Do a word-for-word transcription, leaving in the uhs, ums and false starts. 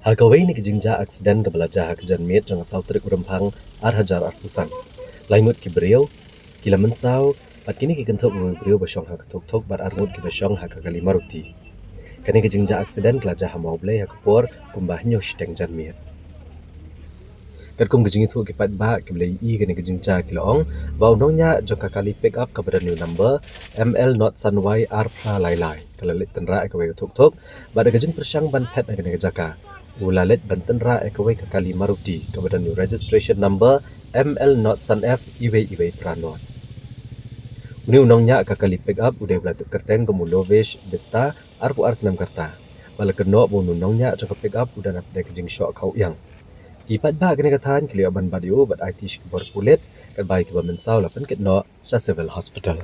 Ha kawei na ki jingjia aksiden kaba la jia ha ka janmiet jong ka saw tarik u Rymphang ar hajar arphew san, lai ngut ki briew ki la mynsaw bad kine ki kynthup uwei u briew ba shong ha ka thukthuk bad ar ngut kiba shong ha ka kali Maruti. Kane ka jingjia aksiden ka la jia ha Mawblei ha ka por kumba hynñiew shiteng janmiet. Katkum ka jingïathuh ki paidbah kiba la ïohi ïa kane ka jingjia ki la ong ba u nongñiah jong ka kali pick up kaba don ïa u number M L not san Y ar phra lai lai ka la leit tynrah ïa kawei ka thukthuk bad da ka jingpyrshang ban phet na kane ka jaka u la leit ban tynrah ïa kawei ka kali Maruti kaba don ïa u registration number M L not san F iwei iwei phra not. Une u nongñiah ka kali pick up u dei ba la tip kyrteng kum u Lovesh Bista, arphew ar snem ka rta. Ba la kynnoh ba une u nongñiah jong ka pick up u don hapdeng ka jingshoh khaw ïang. Ki paidbah kane ka thaiñ ki la ïoh ban bat ïa u bad aiti sha ki bor pulit, katba ïa kiba mynsaw la pynkit noh sha Civil Hospital.